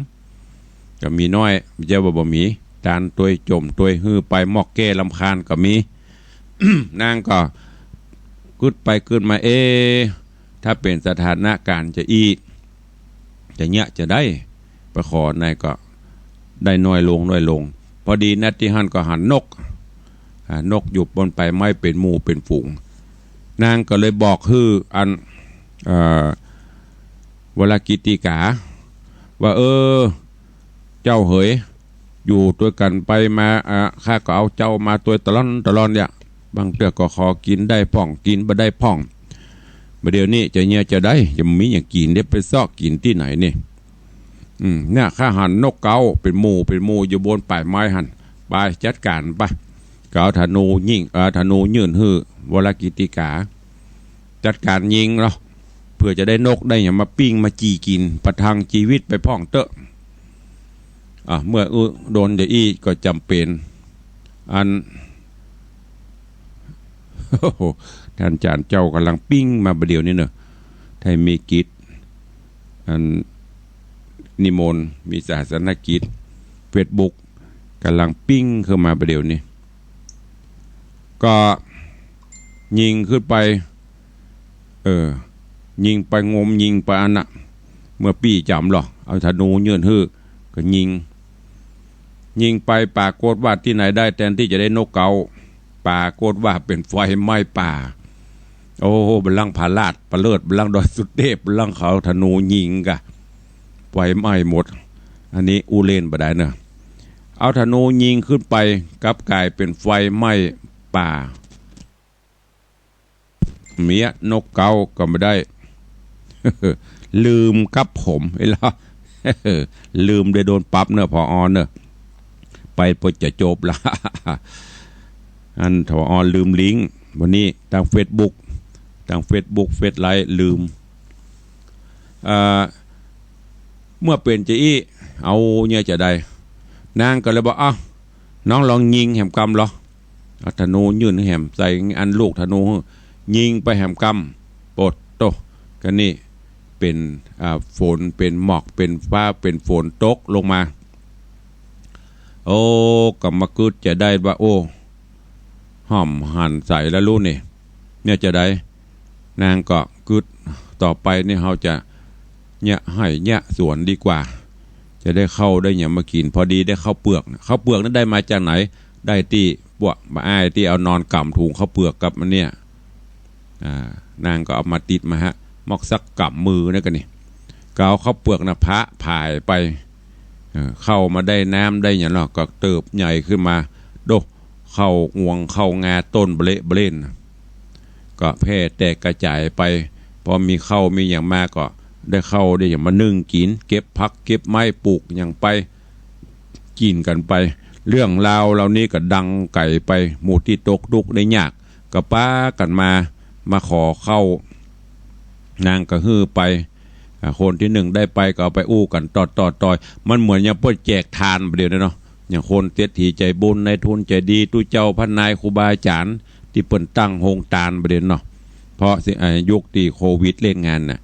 ก็มีน้อย บ่ใจ้ว่าบ่มี ตานตวยจ่มตวย หื้อไปมอกแก้รำคาญก็มี นางก็กึ๊ดไปกึ๊ดมา เอ๊ะ ถ้าเป๋นสถานะก๋านจะอี้ จะเยียะจะได้ ไปขอไหนก็ได้น้อยลงน้อยลง พอดีนัดตี้หั้นก็หันนก อ่า นกอยู่บนป่าไม้เป๋นหมู่เป๋นฝูง นางก็เลยบอกหื้ออัน เอ่อ วรกิตติกา ว่า เออ เจ้าเหย อยู่ตวยกั๋นไปมา อ่า ข้าก็เอาเจ้ามาตวยตะล่อนตะล่อนเนี่ย บางเตื้อก็ขอกิ๋นได้พ่อง กิ๋นบ่ได้พ่อง บ่าเดี่ยวนี้จะเยียะจะได้ จะมีหยังกิ๋น เดี๋ยวไปเซาะกิ๋นตี้ไหนนี่ อืม เนี่ย ข้าหันนกเขาเป๋นหมู่เป๋นหมู่อยู่บนป่าไม้หั้น ไปจัดก๋านไป ก็เอาธนูยิง เอ่อ ธนูยื่นหื้อวรกิตติกา จัดก๋านยิงเนาะ เผื่อจะได้นกได้หยังมาปิ้งมาจี่กิ๋น ประทังจีวิตไปพ่องเต๊อะ อ่ะ เมื่ออู้โดนจะอี้ก็จ๋ำเป๋น อัน โอ้โห ต้านอาจ๋ารย์เจ้าก่ำลังปิ้งมาบ่าเดี่ยวนี้เน่อ ไทยมีกิจ อัน นิมนต์ มีศาสนกิจ เฟซบุ๊ก ก่ำลังปิ้งขึ้นมาบ่าเดี่ยวนี้ ก็ยิงขึ้นไป เออ ยิงไปงมยิงไปอันน่ะ เมื่อปี้จ๋ำลอ เอาธนูยื่นหื้อ ก็ยิง ยิงไปปรากฏว่าตี้ไหนได้ แตนตี้จะได้นกเขา ปรากฏว่าเป๋นไฟไหม้ป่า โอ้ บัลลังก์ผาลาด ปะเลิด บัลลังก์ดอยสุเตพ บัลลังก์เขาธนูยิงกะ ไฟไหม้หมด อันนี้อู้เล่นบ่ได้เน่อ เอาธนูยิงขึ้นไป กลับก๋ายเป๋นไฟไหม้ป่า เมียนกเขาก็บ่ได้ ลืมกับผม เวลา ลืมได้โดนปรับเน่อ ผอ. เน่อ ไปเปื้อจะจบละ อัน ผอ. ลืมลิงก์ วันนี้ตางเฟซบุ๊ก ตางเฟซบุ๊ก เฟซไลฟ์ ลืม เอ่อ เมื่อเป๋นจะอี้ เอาเยียะจะได้ นางก็เลยบอก เอ้า น้องลองยิงแหมกำลอ เอาธนูยื่นหื้อแหม ใส่อันลูกธนูหื้อ ยิงไปแหมกำ โปดโต้ กะนี่เป๋น อ่า ฝน เป๋นหมอก เป๋นฟ้า เป๋นฝนตกลงมา โอ้ ก็มากึ๊ดจะได้ว่า โอ้ ห้อมหันใสแล้วลูกนี่ เนี่ยจะได้ นางก็กึ๊ด ต่อไปนี่เฮาจะเยียะไฮ่เยียะสวนดีกว่า จะได้ข้าวได้หยังมากิ๋น พอดีได้ข้าวเปือก ข้าวเปือกนั้นได้มาจากไหน ได้ตี้พวกบ่าอ้ายตี้เอานอนก๋ำถุงข้าวเปือกกับอันเนี่ย อ่า นางก็เอามาติดมาฮะ มอกสักก๋ำมือนะกะนี่ ก็เอาข้าวเปือกน่ะผะผายไป เออ ข้าวมาได้น้ำได้หยังเนาะ ก็เติบใหญ่ขึ้นมา โดะ ข้าวงวงข้าวงาต้นเบลอะเบล่น ก็แผ่แตกกระจ๋ายไป พอมีข้าวมีหยังมาก็ได้ข้าวได้หยังมานึ่งกิ๋น เก็บผักเก็บไม้ปลูกหยังไป กิ๋นกั๋นไป เรื่องราวเหล่านี้ก็ดังไก๋ไป หมู่ตี้ตกทุกข์ได้ยาก ก็ปากั๋นมา มาขอข้าว นางก็หื้อไป อ่า คนตี้นึ่งได้ไปก็เอาไปอู้กั๋นต่อๆๆ มันเหมือนอย่างเปิ้นแจกตานบ่าเดี่ยวนี้เนาะ อย่างคนเศรษฐีใจ๋บุญ นายทุนใจ๋ดี ตุ๊เจ้าพระนาย ครูบาอาจ๋ารย์ ตี้เปิ้นตั้งโฮงตานบ่าเดี่ยวนี้เนาะ เพราะสิ อ่า ยุคตี้โควิดเล่นงานน่ะ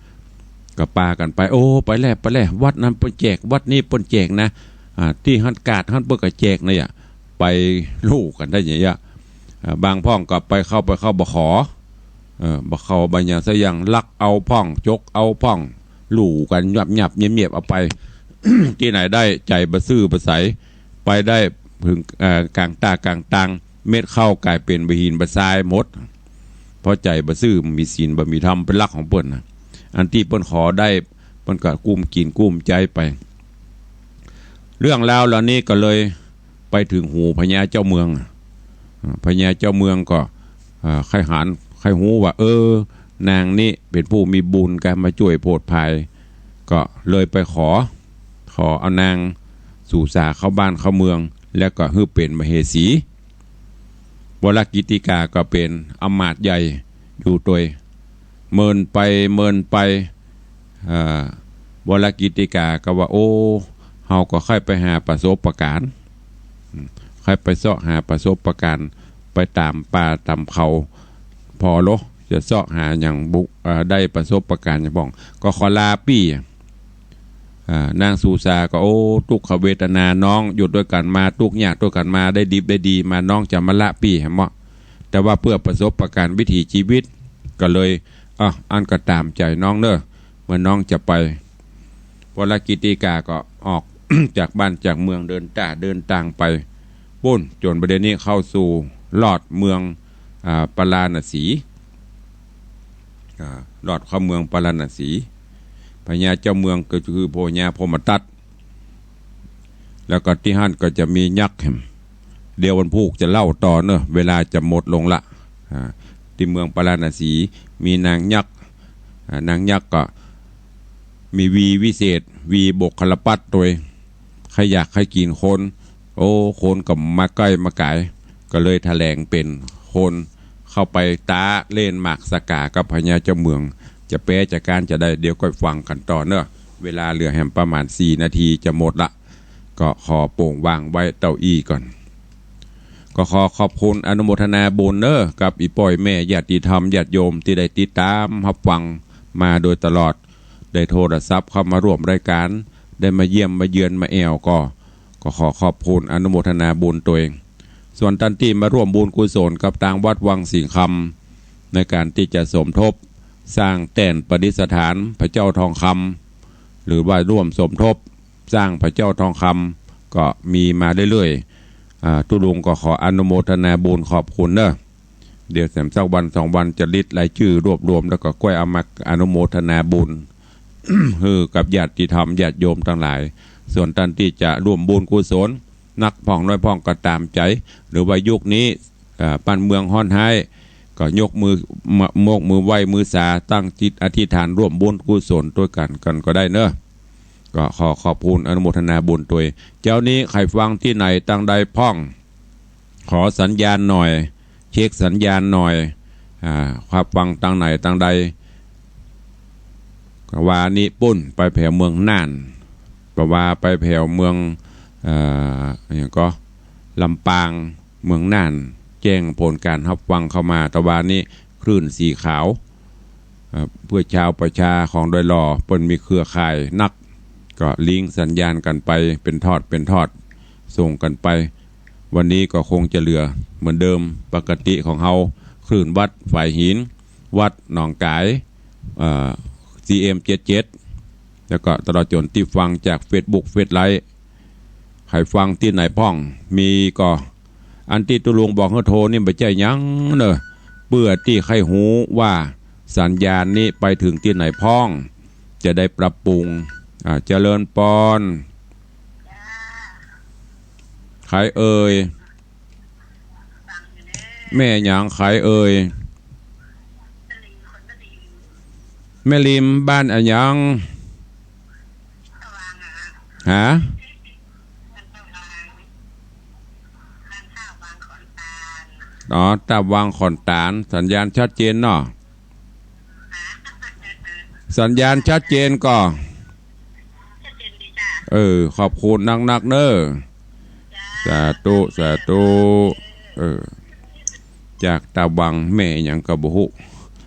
ก็ปากั๋นไป โอ้ ไปแล่ ไปแล่ วัดนั้นเปิ้นแจก วัดนี้เปิ้นแจกนะ อ่า ตี้หั้นกาดหั้นเปิ้นก็แจกนะ อย่าไปฮู้กั๋นได้หยัง อ่า บางพ่องก็ไปเข้า ไปเข้าบ่ขอ เออ บ่เข้าบ่หยังสักอย่าง ลักเอาพ่อง จกเอาพ่อง ลู่กั๋นยับๆ เงียบๆ เอาไป ตี้ไหนได้ ใจ๋บ่ซื่อบ่ใส ไปได้เถิง เอ่อ ก๋างต้ากลางตาง เม็ดข้าวก๋ายเป๋นบ่าหินบ่าทรายหมด เพราะใจ๋บ่ซื่อ บ่มีศีลบ่มีธรรม เป๋นลักของเปิ้นนะ อันตี้เปิ้นขอได้ เปิ้นก็กุ้มกิ๋นกุ้มใจ๊ไป เรื่องราวเหล่านี้ก็เลยไปเถิงหูพญาเจ้าเมือง อ่า พญาเจ้าเมืองก็ อ่า ใค่หัน ใค่ฮู้ว่า เออ นางนี้เป๋นผู้มีบุญกามาจ้วยโผดผาย ก็เลยไปขอ ขอเอานางสุสาเข้าบ้านเข้าเมือง แล้วก็หื้อเป๋นมเหสี วรกิตติกาก็เป๋นอำมาตย์ใหญ่อยู่ตวย เมินไปเมินไป เอ่อ วรกิตติกาก็ว่า โอ้ เฮาก็ใค่ไปหาประสบการณ์ อืม ใค่ไปเซาะหาประสบการณ์ ไปต๋ามป่าต๋ามเขา ผ่อโล จะเซาะหาหยังบุ เอ่อ ได้ประสบการณ์หยังพ่อง ก็ขอลาปี้ อ่า นางสุสาก็ โอ้ ตุ๊กขเวทนาน้อง อยู่ตวยกั๋นมา ตุ๊กยากตวยกั๋นมา ได้ดิบได้ดีมา น้องจะมาละปี้หื้อเหมาะ แต่ว่าเปื้อประสบการณ์วิถีชีวิต ก็เลย อ่ะ อั้นก็ต๋ามใจ๋น้องเน่อ เมื่อน้องจะไป วรกิตติกาก็ออก จากบ้านจากเมือง เดินต้าเดินตางไป ปู๊น จ๋นบ่าเดี่ยวนี้เข้าสู่ฮอดเมือง อ่า ปาราณสี อ่า ฮอดเข้าเมืองปาราณสี พญาเจ้าเมืองก็คือพญาพรหมทัต แล้วก็ตี้หั้นก็จะมียักษ์แหม เดี๋ยววันพูกจะเล่าต่อเน่อ เวลาจะหมดลงละ อ่า ตี้เมืองปาราณสี มีนางยักษ์ อ่า นางยักษ์ก็มีวีวิเศษ วีบุคลปัตตวย ใค่อยากใค่กิ๋นคน โอ้ คนก็มาใก้มาก๋าย ก็เลยแถลงเป๋นคนเข้าไปต๊าเล่นหมากสาก๋ากับพญาเจ้าเมือง จะแป๊จะก้านจะได้ เดี๋ยวก้อยฟังกั๋นต่อเน่อ เวลาเหลือแหมประมาณสี่นาทีจะหมดละ ก็ขอโป่งวางไว้เต้าอี้ก่อน ก็ขอขอบคุณอนุโมทนาบุญเน่อ กับอี่ป้ออี่แม่ญาติธรรมญาติโยมตี้ได้ติดต๋ามฮับฟังมาโดยตลอด ได้โทรศัพท์เข้ามาร่วมรายก๋าน ได้มาเยี่ยมมาเยือนมาแอ่วก็ ก็ขอขอบคุณอนุโมทนาบุญตวย ส่วนต้านตี้มาร่วมบุญกุศลกับตางวัดวังสิงห์คำ ในก๋านตี้จะสมทบสร้างแต้นประดิษฐานพระเจ้าทองคำ หรือว่าร่วมสมทบสร้างพระเจ้าทองคำ ก็มีมาเรื่อยๆ อ่า ตุ๊ลุงก็ขออนุโมทนาบุญขอบคุณเน่อ เดี๋ยวแหมสักวันสองวันจะลิสต์รายจื้อรวบรวม แล้วก็ก้อยเอามาอนุโมทนาบุญ หื้อกับญาติธรรมญาติโยมตังหลาย ส่วนต้านตี้จะร่วมบุญกุศล นักพ่องน้อยพ่องก็ต๋ามใจ๋ หรือว่ายุคนี้ อ่า บ้านเมืองฮ้อนฮ้าย ก็ยกมือ ม- ยกมือไหว้มือสา ตั้งจิตอธิษฐานร่วมบุญกุศลตวยกั๋น กั๋นก็ได้เน่อ ก็ขอขอบคุณอนุโมทนาบุญตวย เจ๊านี้ใผฟังตี้ไหนตางใดพ่อง ขอสัญญาณหน่อย เช็คสัญญาณหน่อย อ่า ฮับฟังตางไหนตางใด ก็ว่านี้ปู๊น ไปแผวเมืองน่าน ก็ว่าไปแผวเมือง เอ่อ อะหยังก็ ลำปาง เมืองน่าน แจ้งผลก๋านฮับฟังเข้ามา ตะวานี้คลื่นสีขาว เอ่อ เปื้อจาวประชาของดอยหล่อ เปิ้นมีเครือข่ายนัก ก็ลิงก์สัญญาณกั๋นไปเป๋นทอดเป๋นทอด ส่งกั๋นไป วันนี้ก็คงจะเหลือเหมือนเดิม ปกติของเฮา คลื่นวัดฝายหิน วัดหนองก๋าย เอ่อ ซีเอ็มเจ็ดเจ็ด แล้วก็ตลอดจ๋นตี้ฟังจากเฟซบุ๊ก เฟซไลฟ์ ใผฟังตี้ไหนพ่อง มีก็ อันตี้ตุ๊ลุงบอกหื้อโทรนี่บ่ใจ้หยังเน่อ เปื้อตี้ใค่ฮู้ว่าสัญญาณนี้ไปเถิงตี้ไหนพ่อง จะได้ปรับปรุง อ่า เจริญปอน ใผเอ่ย แม่หยังใผเอ่ย แม่ริม บ้านอะหยัง ฮะ อ๋อ ตาบวังขอนตาล สัญญาณชัดเจนเนาะ สัญญาณชัดเจนก่อ เออ ขอบคุณนักๆ เน้อ สาธุ สาธุ เออ จากตาบวัง แม่หยังก็บ่ฮู้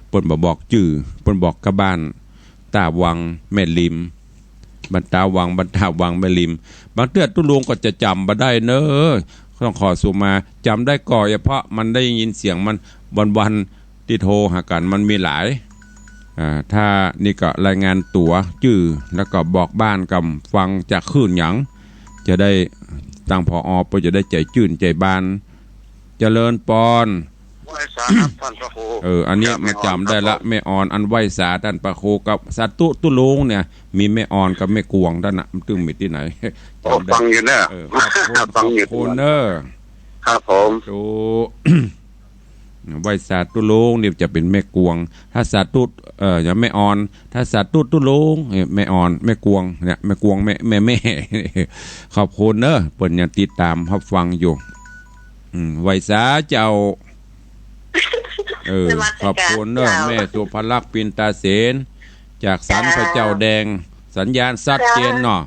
เปิ้นบ่บอกจื้อ เปิ้นบอกกะบ้าน ตาบวัง แม่ริม บ้านตาบวัง บ้านตาบวัง แม่ริม บางเตื้อตุ๊ลุงก็จะจ๋ำบ่ได้เน้อ ต้องขอสุมา จ๋ำได้ก่อ เฉพาะมันได้ยินเสียงมัน วันๆ ตี้โทรหากั๋นมันมีหลาย อ่า ถ้านี่ก็รายงานตั๋วจื้อ แล้วก็บอกบ้านกำฟังจากคลื่นหยัง จะได้ ตัง ผอ. เปิ้นจะได้ใจ๋จื้นใจ๋บาน เจริญปอน ไหว้สาครับต้านพระครู เออ อันนี้ จากแม่ออน มาจ๋ำได้ละ ครับผม แม่ออน อันไหว้สาต้านพระครูกับสาธุตุ๊ลุงเนี่ย มีแม่ออนกับแม่กวงต้านน่ะ มันตึงมีตี้ไหน โอ้ จ๋ำได้ ฟังอยู่เน้อ เออ ขอบคุณ ฟังอยู่ ขอบคุณเน้อ ครับผม สาธุ ไหว้สาตุ๊ลุงนี่จะเป๋นแม่กวง ถ้าสาธุ เอ่อ อย่างแม่ออน ถ้าสาธุตุ๊ลุง เนี่ย แม่ออน แม่กวง เนี่ย แม่กวง แม่ แม่ แม่ ขอบคุณเน้อ เปิ้นยังติดต๋ามฮับฟังอยู่ อืม ไหว้สาเจ้า เออ นมัสก๋าน ขอบคุณเน้อ เจ้า แม่สุภลักษณ์ ปินตาเสน จากสันพระเจ้าแดง สัญญาณชัดเจนเนาะ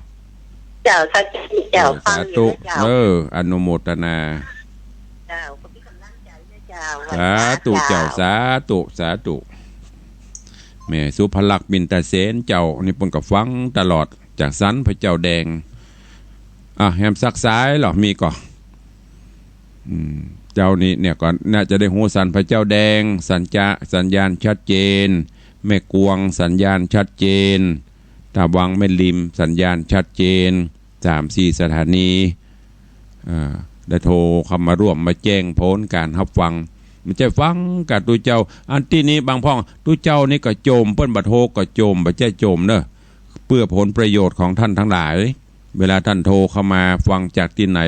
เจ้า ชัดเจนเจ้า เออ ฟังอยู่ สาธุ เจ้า เออ อนุโมทนา เจ้า ขอบคุณกำลังใจด้วยเจ้า สาธุเจ้า ไหว้สาเจ้า สาธุ สาธุ แม่สุภลักษณ์ ปินตาเสนเจ้า นี่เปิ้นก็ฟังตลอด จากสันพระเจ้าแดง อ่ะ แหมสักสายเหรอ มีก่อ อืม เจ้านี้เนี่ยก็น่าจะได้ฮู้ สันพระเจ้าแดง สัญจา- สัญญาณชัดเจน แม่กวง สัญญาณชัดเจน ตาบวัง แม่ริม สัญญาณชัดเจน สามสี่สถานี อ่า ได้โทรเข้ามาร่วมมาแจ้งผลก๋านฮับฟัง บ่ใจ้ฟังกับตุ๊เจ้า อันตี้นี้บางพ่อง ตุ๊เจ้านี่ก็โจม เปิ้นบ่โทรก็โจม บ่ใจ้โจมเน้อ เปื้อผลประโยชน์ของต้านตังหลาย เวลาต้านโทรเข้ามาฟังจากตี้ไหน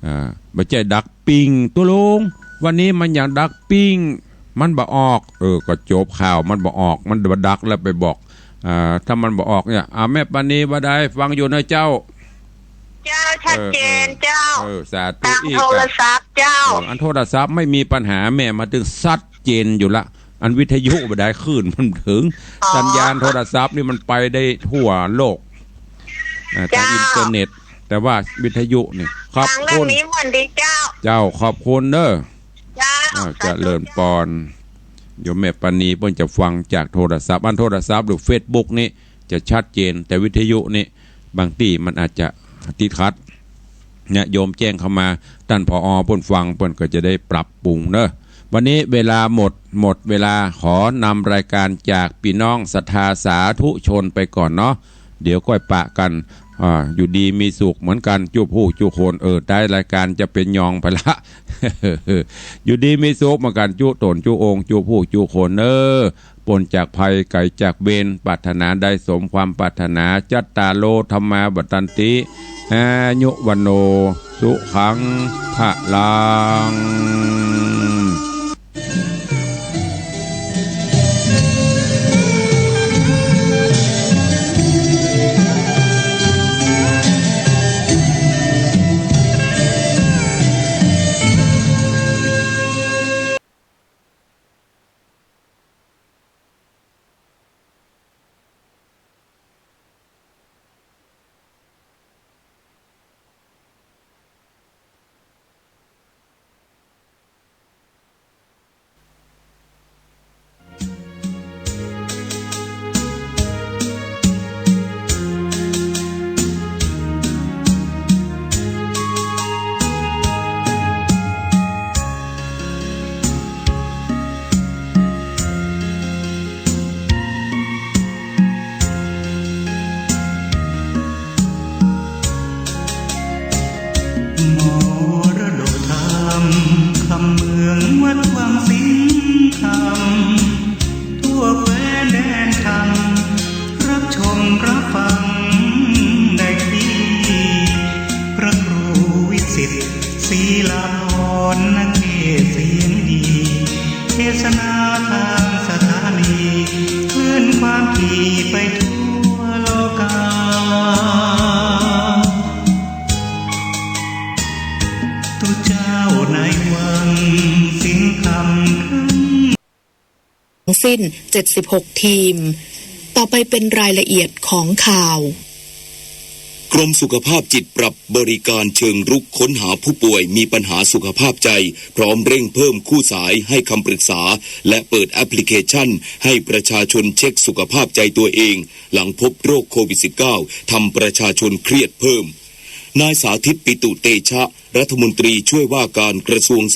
อ่า บ่ใจ้ดักปิ้ง ตุ๊ลุง วันนี้มันอยากดักปิ้ง มันบ่ออก เออ ก็จบข่าว มันบ่ออก มันบ่ดักแล้วไปบอก อ่า ถ้ามันบ่ออกเนี่ย อ่า แม่ปานีว่าได้ ฟังอยู่เน้อเจ้า เจ้า ชัดเจนเจ้า เออ เออ สาธุ ตาง อีก โทรศัพท์เจ้า เออ อันโทรศัพท์ไม่มีปัญหา แม่มาตึงชัดเจนอยู่ละ อันวิทยุบ่ได้ คลื่นมันบ่เถิง อ๋อ สัญญาณโทรศัพท์นี่มันไปได้ทั่วโลก อ่า ทาง เจ้า อินเทอร์เน็ต แต่ว่าวิทยุนี่ ขอบคุณ ทางเรื่องนี้ม่วนดีเจ้า เจ้า ขอบคุณเน้อ เจ้า อ่า สาธุ เจริญปอน โยมแม่ปานีเปิ้นจะฟังจากโทรศัพท์ อันโทรศัพท์หรือเฟซบุ๊กนี่จะชัดเจน แต่วิทยุนี่บางตี้มันอาจจะติดขัด เนี่ย โยมแจ้งเข้ามา ต้านผอ. เปิ้นฟัง เปิ้นก็จะได้ปรับปรุงเน้อ วันนี้เวลาหมด หมดเวลา ขอนำรายการจากปี้น้องศรัทธาสาธุชนไปก่อนเนาะ เดี๋ยวก้อยปะกั๋น อ่า อยู่ดีมีสุขเหมือนกั๋น จุผู้จุคน เออ ท้ายรายการจะเป๋นยองไปละ อยู่ดีมีสุขเหมือนกั๋น จุต๋นจุองค์ จุผู้จุคน เออ ป๊นจากภัยไก๋จากเวร ปรารถนาใดสมความปรารถนา จัตตาโร ธัมมา วัฑฒันติ อายุ วัณโณ สุขัง พะลัง สิ้น เจ็ดสิบหก ทีม ต่อไปเป็นรายละเอียดของข่าว กรมสุขภาพจิตปรับบริการเชิงรุกค้นหาผู้ป่วยมีปัญหาสุขภาพใจ พร้อมเร่งเพิ่มคู่สายให้คำปรึกษา และเปิดแอปพลิเคชันให้ประชาชนเช็คสุขภาพใจตัวเอง หลังพบโรคโควิด สิบเก้า ทำประชาชนเครียดเพิ่ม นายสาธิต ปิตุเตชะ รัฐมนตรีช่วยว่าการกระทรวงสา